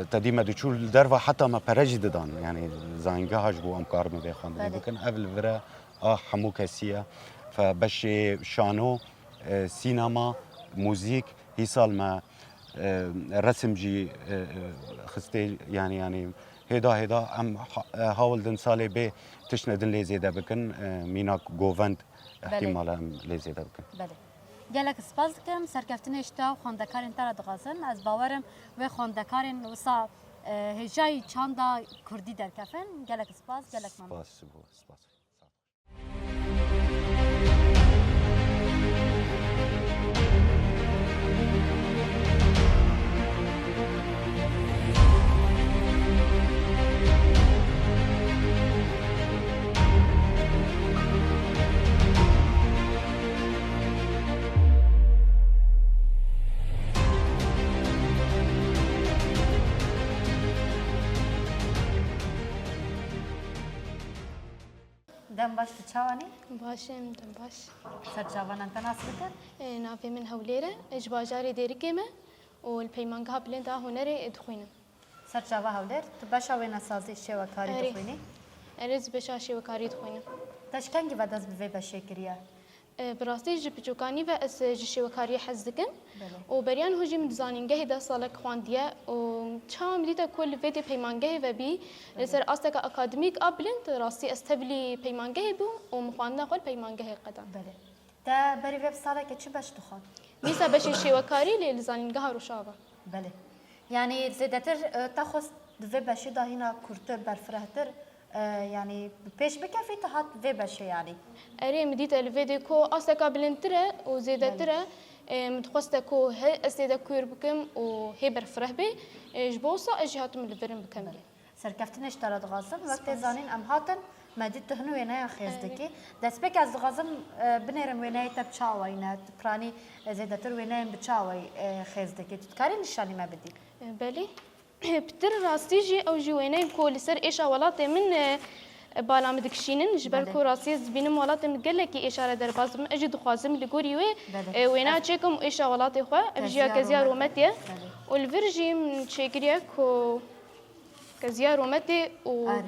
e, te dî me diçû li derva heta me pere jî didan. Yanî zanîngeha ji bo em karibin vê xwendinê Belê. bikin. Ev li vir e a hemû kesî ye. Fe beşê şano, e, sînema, muzîk, hîsal me, e, resim jî, e, e, xistê, yanî, yanî hêda hêda em ha-, e, hawil din salê bê tiştine din lê zêde bikin, e, mînak govend Belê. ihtimal e em lê zêde bikin. Belê. Gelek spas dikim, serkeftinê ji te û xwendekarên te re dixwazim. Ez bawer im wê xwendekarên wisa, e, hêjayî çanda kurdî derkefin. Gelek spas, gelek memnun. Spas ji bo, spas. Dem baş, tu çawa nî? Baş im, dem baş. Ser çavan em te nas bikin? Ê, navê min Hewlêr e. Ez ji bajarê Dêrikê me û li Peymangeha Bilind a Hunerê dixwînim. Ser çava Hewlêr, tu beşa wênesazî, şêwekarî Erê. dixwînî? Erê, ez beşa şêwekarî dixwînim. Te ji kengî ve dest bi vê beşê kiriye? E, bi rastî ji piçûkanî ve ez, e, ji şêwekariyê hez dikim. Belê. Û beriya niho jî min di zanîngehê deh salek xwendiye û çawa min dîte ku li vê dê peymangehê ve bî, li Belê. ser asteke akademîk a bilind, rastî ez tevlî peymangehê bûm û min xwendina xwe li peymangehê qedand. Belê. Te berî vê bi salekê çi beş dixwend? Dîsa beşê şêwekarî lê li zanîngeha Rojava. Belê. Yanî zêdetir, e, te xwest di vê beşê de hîna kûrtir, berfirehtir, e, yanî bi pêş bikevî, te hat vê beşê yanî? Erê, min dîte li vê dê ku asteka bilindtir e û zêdetir Belê. e, e, min dixweste ku he ez tê de kûr bikim û hê berfireh bê. E, ji bo wisa ez jî hatim li vir in bikem. Belê. Serkeftinê ji te re dixwazim. Wek tê Spas. zanîn em hatin, me dît tu hinu wêneyan xêz Erê. dikî. Destpêk ez dixwazim, e, binêrim wêneyê te bi çi awayî ne, tu piranî, e, zêdetir wêneyên bi çi awayî, e, xêz dikî. Tu dikarî nîşanî me bidî? E, belê. Pitir rastî jî ew jî wêneyên ku li ser êşa welatê min, e, e, bala min dikişînin. Ji ber Belê. ku rastî ez dibînim welatê min gelekî êşa re derbas dibim. Ez jî dixwazim li gorî wê, Belê. e, wêna Ev çêkim û êşa welatê xwe. Ev jî ya Keziya Keziya Rometê. Rometê ye. Belê. Û li vir jî min çêkiriye ku Keziya Rometê û Erê.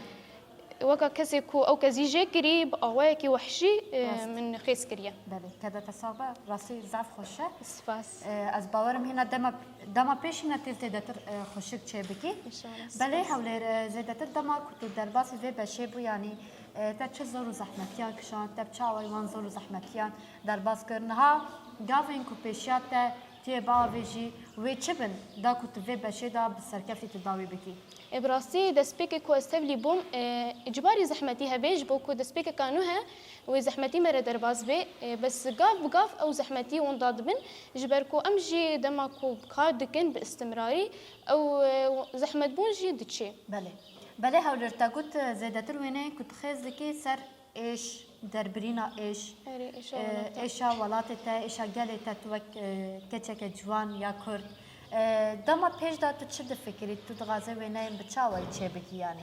weka kesê ku ew kezî jê kirî bi awayekî wehşî, e, Rast. min xêz kiriye. Belê, keda te sax be, rastî zaf xweş e. Spas. E, ez bawerim hîna dema, dema pêşî ne tê zêdetir, e, xweşik çê bikî. Înşallah, Belê spas. Hewlêr, e, zêdetir dema ku tu derbasî vê beşê bû, yanî, e, te çi zor û zehmetiyan kişand, te bi çi awayî wan zor û zehmetiyan derbas kir. Niha gavên ku pêşiya te tê biavêjî, wê çi bin, da ku tu vê beşê de bi serkeftî tu dawî bikî? E, bi rastî destpêkê ku ez tevlî bûm, e, îcbarî zehmetî hebe, ji bo ku destpêkeka nû he, wê zehmetî me re derbas bê. E, bes gav bi gav ew zehmetî winda dibin, ji ber ku em jî dema ku kar dikin bi istimrarî, ew, e, zehmetbûn jî diçê. Belê. Belê Hewlêr, te got, e, zêdetir wêneyên ku tu xêz dikî ser êş, derbirîna êş, Erê, êşa e, welatê. êşa welatê te, êşa gelê te, tu wek, e, keçeke ciwan ya Kurd. E, dema pêş de tu çi difikirî? Tu dixwazî wêneyên bi çi awayî çêbikî yanî?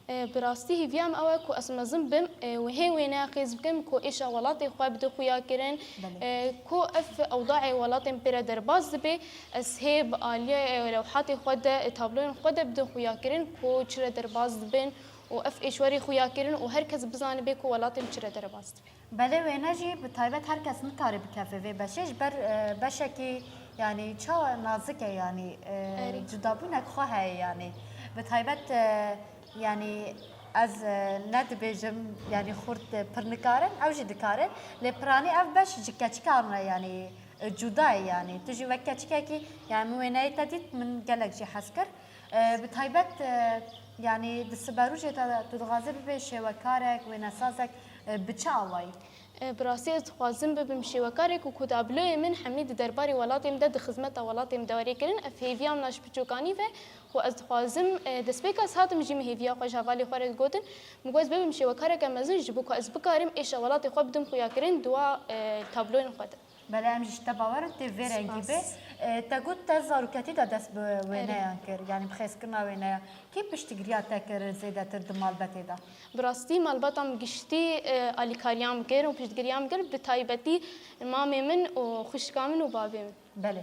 E, bi rastî hêviya min ew e ku ez mezin bim, e, û hê wêneya xêz bikim ku êşa welatê xwe bidin xuyakirin, Belê. e, ku ev ewdayê welatê min pê re derbas dibe, ez hê bi aliyê, e, lewhatê xwe de, e, tabloyên xwe de bidin xuyakirin ku çi re derbas dibin, û ev êşwerê xuya kirin û her kes bizanibe ku welatê min çi re derbas dibe. Belê, wêne jî bi taybet her kes nikare bikeve vê beşê, ji ber, e, beşekî, yanî, çawa nazik e, yanî, e, Erê. cudabûnek xwe heye, yanî. Bi taybet, e, yanî, ez, e, ne dibêjim, yanî, xurt, e, pir nikarin, ew jî dikarin. Lê piranî ev beş ji keçikan re, yanî, e, cuda ye, yanî. Tu jî wek keçikekî, yanî, min wêneyê te dît, min gelek jî hez kir. E, bi taybet, e, yanî di siberûjê de tu dixwazî bibê şêwekarek, wênesazek, e, bi çi awayî? E, bi rastî ez dixwazim bibim şêwekarek û ku tabloyê min hemî di derbarê welatê min de, di xizmeta welatê min de were kirin. Ev hêviya min a ji piçûkanî ve ku ez dixwazim, e, destpêka ez hatim jî min hêviya xwe ji hevalê xwe re gotin. Min got ez bibim şêwekareke mezin ji bo ku ez bikarim êşa welatê xwe bidim xuyakirin di wa, e, tabloyên xwe de. Belê, em jî ji te bawer in tê vê rengî bê. Spas. E, te got te zaroketî de dest bi Erê. wêneyan kir, yanî bi xêzkirina wêneyan. Kî piştgiriya te kir zêdetir di malbetê de? Bi rastî malbata min giştî, e, alîkariya min kir û piştgiriya min kir, bi taybetî mamê min û xwişka min û bavê min. Belê.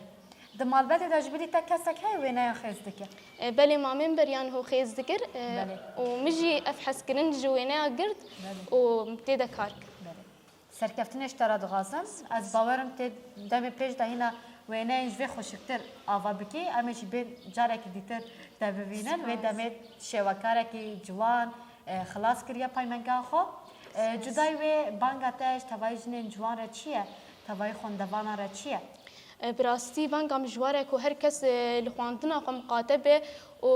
Di malbetê de ji bilî te kesek heye wêneyan xêz dike? E, belê, mamê min beriya niho xêz dikir, e, Belê. û min jî ev hezkirin ji wêneya girt Belê. û tê de kar kir. Belê. Serkeftinê ji te re dixwazim. Ez bawer im tê demê pêş de hîna wêneyên ji vê xweşiktir ava bikî. Em ê jî bên carekî dîtir te bibînin. Wê Spas. demê şêwekarekî ciwan, e, xilas kiriye paymenga xwe. E, Spas. cudayî wê banga te ji tevayî jinên ciwan re çi ye? Tevayî xwendevanan re çi ye? E, bi rastî banga min ji wa re ku her kes, e, li xwendina xwe miqate be û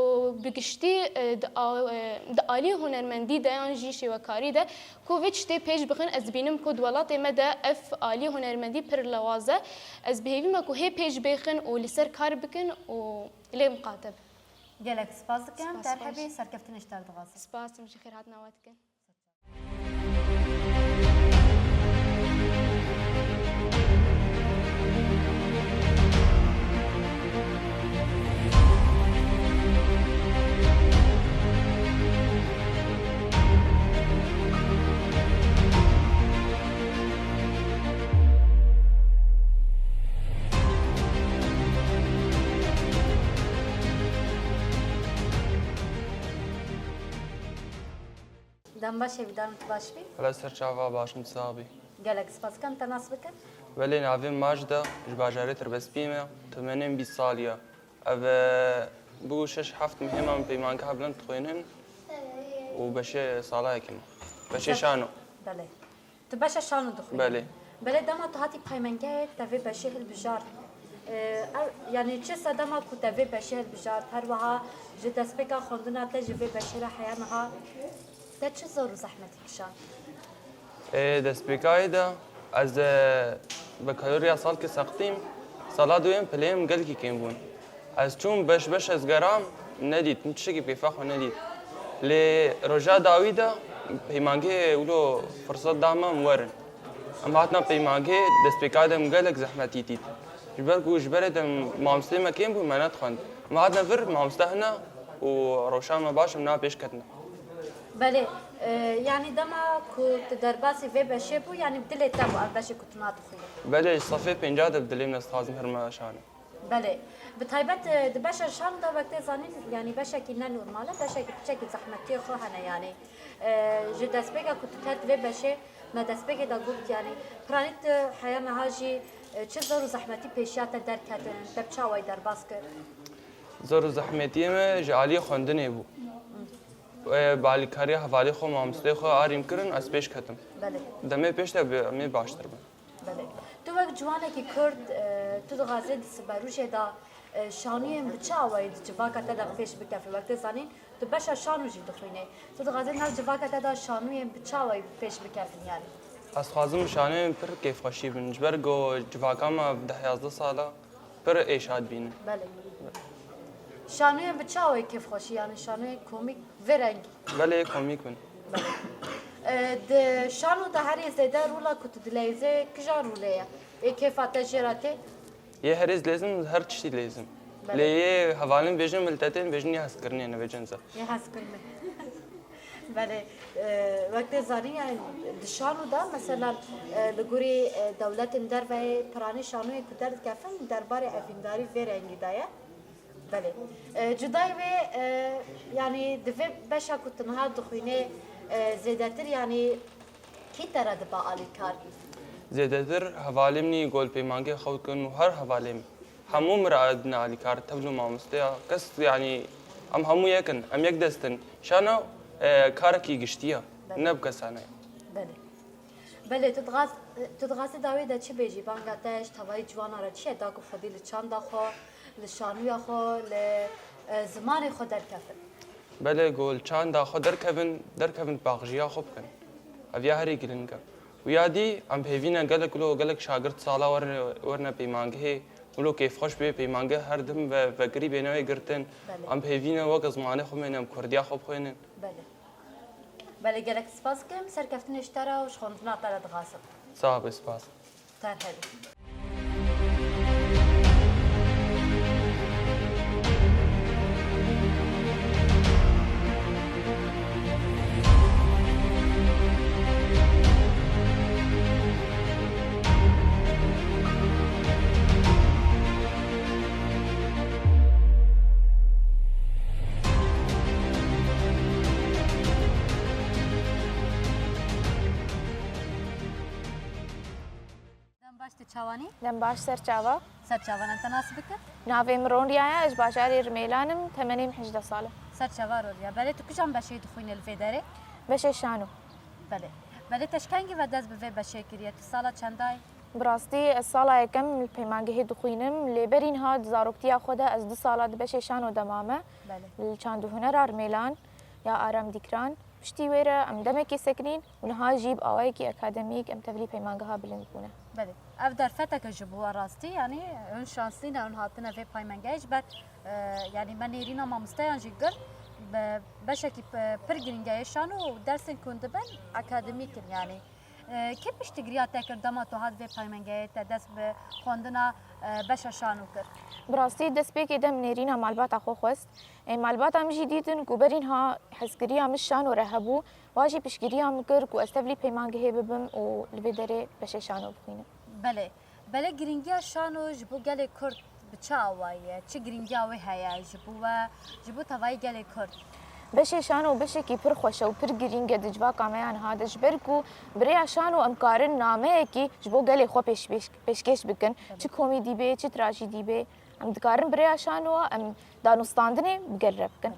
bi giştî, e, di a-, e, di aliyê hunermendî de yan jî şêwekarî de ku vê tiştê pêş bixin, ez dibînim ku di welatê me de ev aliyê hunermendî pir lewaz e. Ez bi hêvî me ku hê pêş bêxin û li ser kar bikin û lê miqate bin. Gelek spas dikim. Spas, Derhebî xweş. serkeftinê ji te re dixwazim. Spas, em jî xêrhatina we dikin. Dem baş, hêvîdarim tu baş bî. Wele ser çava baş im, sax bî. Gelek spas dikim, te nas bikim. Belê, navê min Majid e, ji bajarê Tirbespiyê me, temenê min bîst salî ye. Ev, e, bû şeş heft mehê me em peymangeha bilind dixwînin û beşê sala yekê me. Beşê şano. Belê. Tu beşa şano dixwînî? Belê. Belê, dema tu hatî peymengehê te vê beşê hilbijart. E, ev, yanî çi sedema ku te vê beşê hilbijart, her wiha ji destpêka xwendina te ji vê beşê re heya niha te çi zor û zehmetî kişand? Ê, destpêkayê de ez, e, bakaloriya salkê seqtîm, sala duyem pileyê min gelkî kêm bûn. Ez çûm beş beş ez geram, nedît, min tiştekî bi kêfa xwe nedît. Lê roja dawî de peymangê wilo firsat da me em werin. Em hatina peymangê destpêka de em gelek zehmetî dît. Ji ber ku ji berê de mamosteyê me kêm bû, me nedixwend. Em hatina vir, mamoste hene û rewşa me baş, em niha pêş ketine. Belê, e, yanî dema ku tu derbasî vê beşê bû, yanî bi dilê te bû ev beşê ku tu nadixwînî? Belê, ji sefê pênca de bi dilê min ez dixwazim herime şanê. Belê. Bi taybet, e, di beşa şan de wek tê zanîn, yanî beşekî ne normal e, beşekî piçekî zehmetiyê xwe hene yanî. E, ji destpêka ku tu ket vê beşê, me destpêkê de got yanî, piranî tu heya niha jî, e, çi zor û zehmetî pêşiya te derketin, te bi çi awayî derbas kir? Zor û zehmetiyê me ji aliyê xwendinê bû. E, bi alîkariya hevalê xwe, mamosteyê xwe arîm kirin, ez pêş ketim. Belê. Demê pêş de bi, em ê baştir bin. Belê. Tu wek ciwanekî Kurd, e, tu dixwazî di siberûjê de, e, şanûyên bi çi awayî di civaka te de pêş bikevî? Wek tê zanîn, tu beşa şanû jî dixwînî. Tu dixwazî nav civaka te de şanûyên bi çi awayî pêş bikevin yanî? Ez dixwazim şanûyên pir kêfxweşî bin. Ji ber ku civaka me deh yazdeh sal e, pir êşa dibînin. Belê. Şanûyên bi çi awayî kêfxweşî, yanî şanûyên komîk vê rengî? Belê, komîk bin. Belê. E, di şano de herî zêde rola ku tu dileyzê kija rolê ye? Ê kêfa te jê re tê? Yê herî ez dileyzim, her tiştî dileyzim. Belê. Lê yê hevalên bêjin, miltetên bêjin yê hezkirinê, nivêcin ze. Yê hezkirinê. Belê, e, wek tê zanîn, yanî di şano de, mesela, e, li gorî, e, dewletên derve yê piranî şanoyê ku derdikevin, derbarê evîndarî vê rengî de ye. Belê. E, cudayî wê, e, yanî di vê beşa ku tu niha dixwînê, e, zêdetir, yanî kî te re dibe alîkar? Zêdetir hevalê min î ku li peymangeha xwe dikin û her hevalê min. Hemû min re dine alîkar, tevlî mamosteya. Kes, yanî, em hemû yek in, em yek dest in. Şano, e, karekî giştî ye, ne bi kesane ye. Belê. Belê, tu dixwaz-, tu dixwazî dawî de çi bêjî? Banga te ji tevayî ciwana re çi ye? Da ku xwedî li çanda xwe, li şanûya xwe, li, e, zimanê xwe derkevin. Belê, ku li çanda xwe derkevin, derkevin paqijiya xwe bikin. Ev ya herî giring e. Û ya dî, em hêvî ne gelek wilo, gelek şagirt sala werine, werine peymangehê, wilo kêfxweş bê peymangeh her dem ve vekirî bêne wê girtin. Belê. Em hêvî ne weke zimanê xwe bimêne, em kurdiya xwe bixwînin. Belê. Belê, gelek spas dikim. Serkeftinê ji te re û ji xwendina te re dixwazim. Sax be, spas. Ter hebî. Dem baş, tu çawanî? Dem baş, ser çava. Ser çavan, em te nas bikin? Navê min Ronriya ye, ez ji bajarê Rimêlan im, temenê min hejdeh sal e. Ser çava Ronriya. Belê tu kîjan beşê dixwînî li vê derê? Beşê şano. Belê. Belê te ji kengî ve dest bi vê beşê kiriye? Tu sala çendayî? Bi rastî ez sala yekem li peymangehê dixwînim, lê berî niha di zaroktiya xwe de ez du sala di beşê şano de mame. Belê. Li çand û hunera Rimêlan ya Aram Dîkran. Piştî wê re em demekê sekinîn û niha jî bi awayekî akademîk em tevlî peymangeha bilind bûne. Belê. Ev derfeteke ji bo we rastî, yanî hûn şanslî ne, hûn hatine vê paymengehê ji ber, e, yanî me nêrîna mamosteyan jî girt, be-, beşekî p-, pir girîng e yê şano û dersên ku hûn dibin akademîk in yanî. E, kê piştgiriya te kir dema tu hat vê paymengehê, te dest bi xwendina, e, beşa şano kir? Bi rastî destpêkê de min nêrîna malbata xwe xwest. Ê, malbata min jî dîtin ku berî niha hezkiriya min şano re hebû, wa jî piştgiriya min kir ku ez tevlî peymangehê bibim û li vê derê beşê şano bixwînim. Belê. Belê, girîngiya şano ji bo gelê Kurd bi çi awayî ye? Çi girîngiya wê heye ji bo we, ji bo tevayî gelê Kurd? Beşê şano beşekî pir xweş e û pir girîng e di civaka me ya niha de, ji ber ku bi rêya şano em karin nameyekî ji bo gelê xwe pêş, pêş, pêşkêş bikin. Çi komîdî bê, çi trajîdî bê, em dikarin bi rêya şanoa em danûstandinê bi gel re bikin.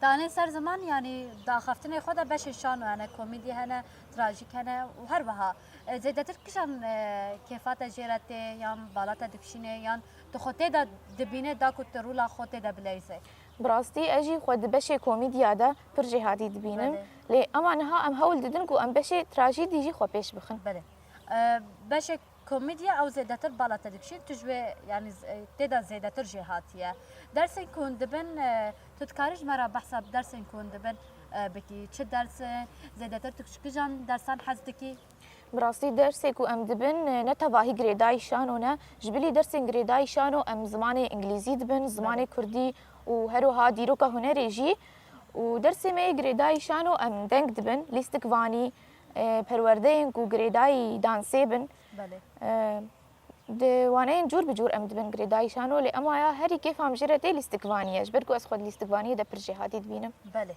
Danê ser ziman, yanî daxaftinê xwe de beşên şano hene, komîdî hene, trajîk hene û her wiha. E, zêdetir kîjan, e, kêfa te jê re tê, yan bala te dikişînê, yan tu xwe tê de dibînê da ku tu rûla xwe tê de bileyzê? Bi rastî ez jî xwe di beşê komîdiya de pir jêhatî dibînim. Belê. Lê ema niha em hewl didin ku em beşê trajîdî jî xwe pêş bixin. Belê. E, beşê komîdiya ew zêdetir bala te dikişîn, tu ji wê, yanî z-, e, tê de zêdetir jêhatî ye. Dersên ku hûn dibin, e, tu dikarî ji me re behsa dersên ku hûn dibin, e, bikî? Çi ders, e, zêdetir tu ji kîjan dersan hez dikî? Bi rastî dersê ku em dibin, e, ne tevahî girêdayî şano ne. Ji bilî dersên girêdayî şano em zimanê îngilîzî dibin, zimanê Belê. kurdî û her wiha dîroka hunerê jî. Û dersê me yê girêdayî şano em deng dibin, lîstikvanî, e, perwerdeyên ku girêdayî dansê bin. Belê. E, di waneyên cûr bi cûr em dibin girêdayî şano, lê ema ya herî kêfa min jê re tê lîstikvanî ye, ji ber ku ez xwe di lîstikvaniyê de pir jêhatî dibînim. Belê.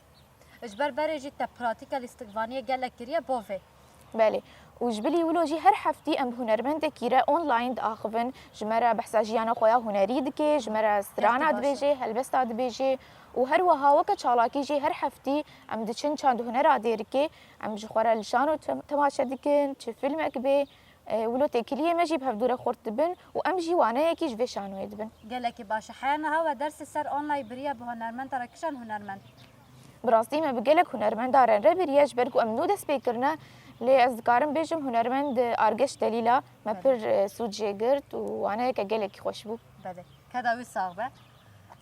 Ji ber berê jî te pratîka lîstikvaniyê gelek kiriye bo vê. Belê. Û ji bilî wilo jî her heftî em bi hunermendekî re online diaxivin, ji me re behsa jiyana xwe ya hunerî dike, ji me re strana Gelekî baş e. dibêje, helbesta dibêje û her wiha weke çalakî jî her heftî em diçin çand hunera Dêrikê, em ji xwe re li şano tem-, temaşe dikin, çi fîlmek bê, e, wilo têkiliyê me jî bi hevdû re xurt dibin û em jî waneyekî ji vê şanoyê dibin. Gelekî baş e. Heya niha we dersê ser online biriye bi hunermenda re, kîjan hunermend? Bi rastî me bi gelek hunermenda re re biriye, ji ber ku em nû dest pê kirine, lê ez dikarim bêjim hunermend Argeş Delîla me Belê. pir, e, sûd jê girt û waneyeke gelekî xweş bû. Belê. Keda wî sax be.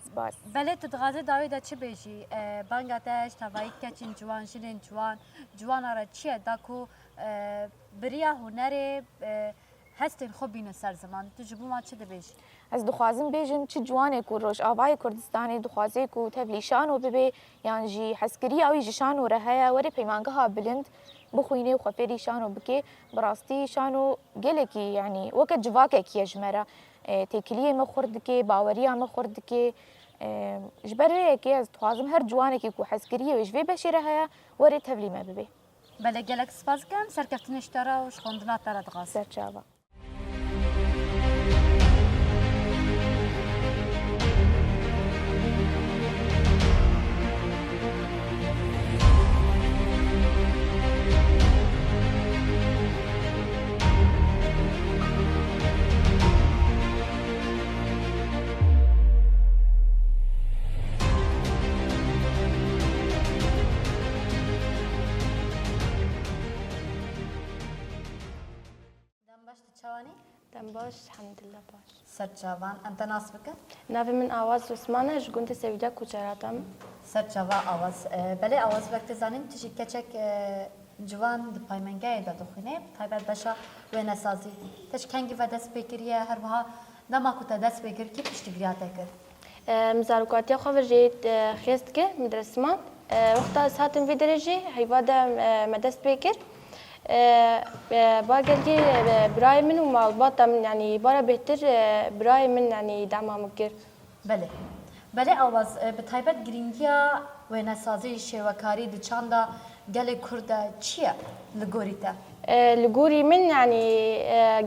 Spas. Belê, tu dixwazî dawî de çi bêjî? E, banga te ji tevayî keçên ciwan, jinên ciwan, ciwana re çi ye? Da ku, e, bi riya hunerê, e, hestên xwe bîne ser ziman. Tu ji bo wan çi dibêjî? Ez dixwazim bêjim, çi ciwanê ku Rojavayê Kurdistanê dixwaze ku tevlî şano bibe, yan jî hezkiriya wî ji şano re heye, were peymangeha bilind bixwîne û xwe fêrî şano bike. Bi rastî şano gelekî, yanî weke civakekî ye ji me re. E, têkiliyê me xurt dike, baweriya me xurt dike. E, ji ber vê yekê ez dixwazim her ciwanekî ku hezkiriyê wê ji vê beşê re heye, were tevlî me bibe. Belê, gelek spas dikim. Serkeftinê ji te re û ji xwendina te re dixwazim. Serçava. Dem baş, tu çawanî? Dem baş, elhamdulillah baş. Serçavan, em te nas bikin? Navê min Awaz Osman e, ji gundê Sewîda Kuçerata me. Serçava Awaz. E, belê Awaz, wek tu zanîn, tu jî keçek, e, ciwan di paymengehê de dixwîne, taybet beşa wênesazî. Te ji kengî ve dest pê kiriye, her wiha dema ku te dest pê kir, kî piştgiriya te kir? E, min zarokatiya xwe ve jê, e, xêz dike, min dere simand. E, wexta ez hatim vê derê jî, heyva de, e, me dest pê kir. E, e, ba gelkî, e, birayê min û malbata min, yanî bara bêhtir, e, birayê min, yanî dema min kir. Belê. Belê Awaz, e, bi taybet girîngiya wênesazî, şêwekarî di çanda gelê Kurd de çi ye li gorî te? E, li gorî min, yanî, e,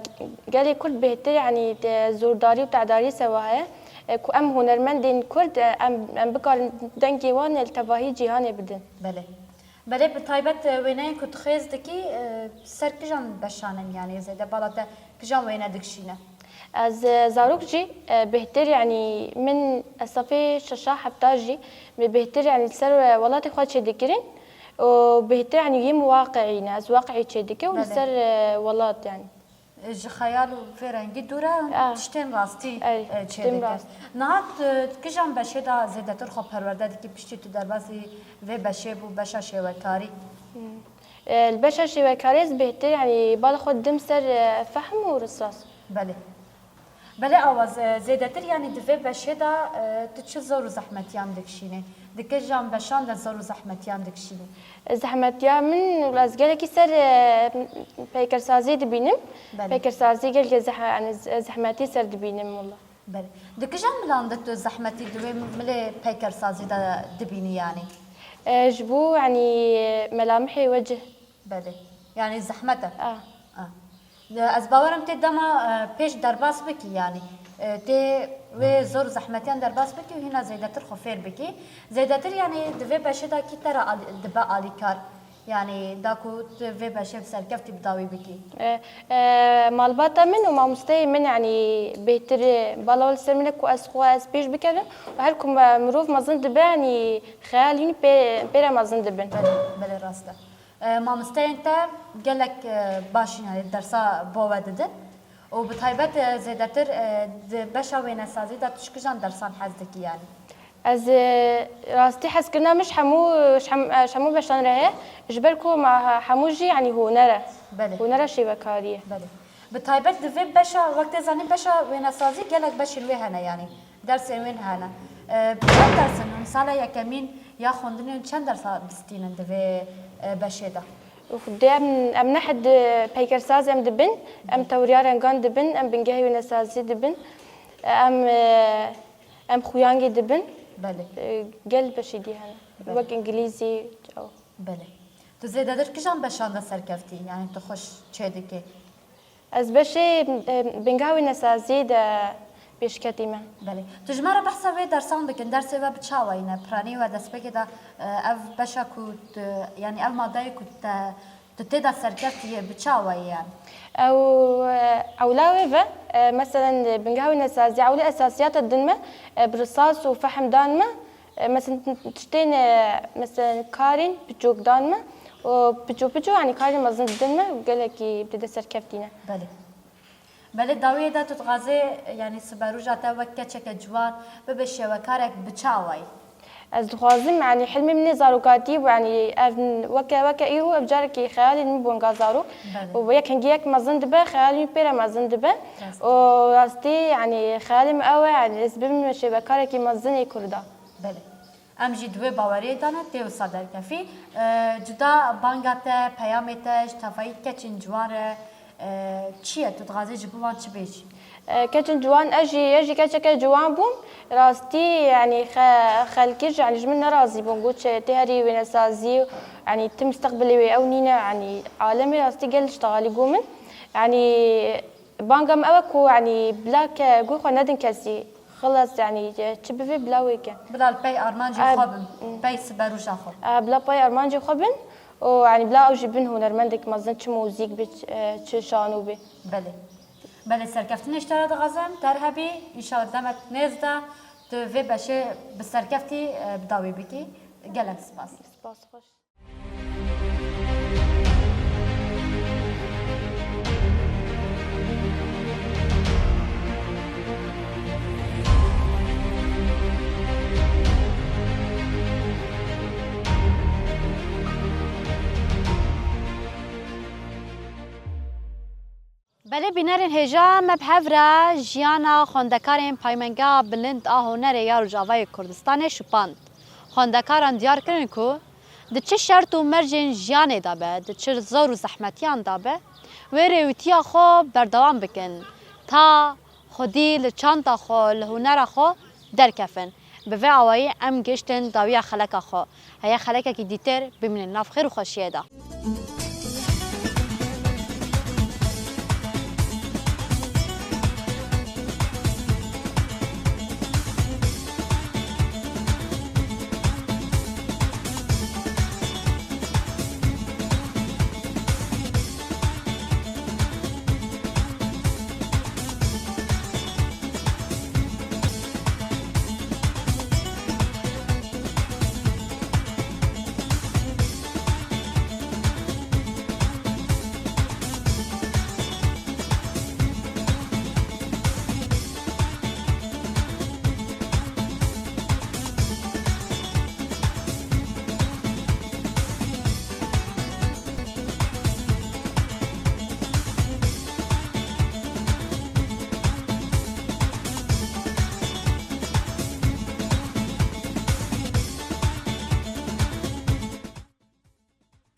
gelê Kurd bêhtir, yanî, te-, zordarî û tedarî sewa heye. E, ku em hunermendên Kurd, e, em, em bikarin dengê wan li tevahî cîhanê bidin. Belê. Belê, bi taybet, e, wêneyên ku tu xêz dikî, e, ser kijan beşan in, yanî zêde bala te kijan wêne dikişîne? Ez, e, zarok jî, e, bêhtir, yanî min esafê şeşa hefta jî, min bêhtir, yanî li ser, e, welatê xwe çêdikirin û bêhtir, yanî yê min waqiî ne, ez waqiî çêdikim û li Belê. ser, e, welat, yanî. Ji xeyal û vê rengî dûr e, Ah. tiştên rastî, Ey, e, tiştên çêdike. rast. Niha tu kijan beşê de zêdetir xwe perwerde dikî, piştî tu derbasî vê beşê bû, beşa şêwekarî? Hmm. E, li beşa şêwekarî ez bêhtir, yanî bala xwe didim ser, e, fehm û risas. Belê. Belê Awaz, e, zêdetir, yanî di vê beşê de, e, tu çi zor û zehmetiyan dikişînî? Di kijan beşan de zor û zehmetiyan dikişînî? Zehmetiya min, wila ez gelekî ser, e, peykersazî dibînim. Belê. Peykersazî gelekî zeh-, yanî z-, zehmetî ser dibînim wila. Belê. Di kijan milan de tu zehmetî di wê milê peykersazî de dibînî yanî? E, ji bo, yanî, melamihê wecih. Belê. Yanî zehmet e. A. A. Ez bawerim tê dema e, pêş derbas bikî yanî. E, Tê wê zor û zehmetiyan derbas bikî û hîna zêdetir xwe fêr bikî. Zêdetir yanî di vê beşê de kî te re alî- dibe alîkar? Yanî da ku tu vê beşê bi serkeftî bi dawî bikî. E, e, Malbata min û mamosteyê min, yanî bêhtir, e, bala li ser min e ku ez xwe ez pêş bikerim û her ku me- mirov mezin dibe, yanî xeyalî wî pê, pê re mezin dibin. Belê, belê rast e. E, mamosteyên te gelek e, baş in, yanî dersa bo we didin û bi taybet e, zêdetir e, di beşa wênesazî de tu ji kijan dersan hez dikî yanî? Ez, e, rastî hezkirina min ji hemû, ji hem- e, ji hemû beşan re heye, ji ber ku me he- hemû jî, yanî huner e. Belê. Huner e şêvekariyê. Belê. Bi taybet di vê beşa, wek tê zanî beşa wênesazî gelek beşên wê hene yanî. Dersên wê hene. E, bi çend ders in? Hûn sala yekemîn ya xwendinê hûn çend dersa bistînin di vê e, beşê de? Û dê em, em neh di peykersaz em dibin, em tewriya rengan dibin, em bingehê wênesazî dibin, em, e, em xuyangê dibin. Belê. E, Gel beşê dî hene. Belê. Wek îngilîzî, ew. Belê. Tu zêdetir kijan beşan de serkeftî, yanî tu xweş çêdikî? Ez beşê, e, bingeha wênesaziyê de pêşketî me. Belê. Tu ji me re behsa wê dersan bikin, dersê we bi çawayî ne? Piranî we destpêkê de e, ev beşa ku tu, yanî ev madeyê ku te, tu tê de serkeftiye bi çawayî ye? Ew, e, ewla wê ve, e, meselen, bingeha wênesaziyê ewlê esasiyata din me, e, bi risas û fehm dan me, E, Mesela tiştên, e, mesela karên piçûk dan me û piçû piçû, yanî karên mezin didin me û gelekî bi dide serkeftî ne. Belê. Belê dawiyê de tu dixwazê, yanî siberoja te wek keçeke ciwan bibe şêwekarek bi çi awayî? Ez dixwazim, yanî hilmê min ê zarokatî bû, yanî ev weke, weke îro ev carekî xeyalên min bûn ga zarok. Belê. Û yek hingî yek mezin dibe, xeyalên min pê re mezin dibe. Rast. Û rastî, yanî xeyalê min ew e, yanî ez bibim şêwekarekî mezin ê Kurda. Belê. Em jî di wê baweriyê de ne, tê wisa derkefî. E, Cuda banga te, peyamê te ji tevayî keçên ciwan re e, çi ye? Tu dixwazî ji bo wan çi bêjî? E, Keçên ciwan, ez jî, ez jî keçeke ciwan bûm. Rastî, yanî xe- xelkî ji, yanî ji min nerazî bûn. Got, "Tê herî wênesazî, yanî ti misteqbilê wê ew nîne." Yanî alemê rastî gel ştexalî got min. Yanî banga min ew e ku, yanî bila ke guh xwe nedin kesî. Xilas, yanî, çi bivê bila wê ke. Bila li pey armancê xwe bin, pey siberoja xwe. A, bila pey armancê xwe bin û, yanî, bila ew jî bin hunermendek mezin, çi muzîk bi, ç- e, çi şano bê. Belê. Belê, serkeftinê ji te re dixwazim, ter hebî, înşallah demek nêz de tu vê beşê bi serkeftî e, bi dawî bikî. Gelek spas. Spas xweş. Belê bînerên hêja, me bi hev re jiyana xwendekarên Paymengeha Bilind a Hunerê ya Rojavayê Kurdistanê şupand. Xwendekaran diyar kirin ku di çi şert û mercên jiyanê de be, di çi zor û zehmetiyan de be, wê rêwîtiya xwe berdewam bikin, ta xwedî li çanda xwe, li hunera xwe derkefin. Bi vê awayî em gihiştin dawiya xeleka xwe. Heye xelekekî dîtir bimînin nav xêr û xweşiyê de.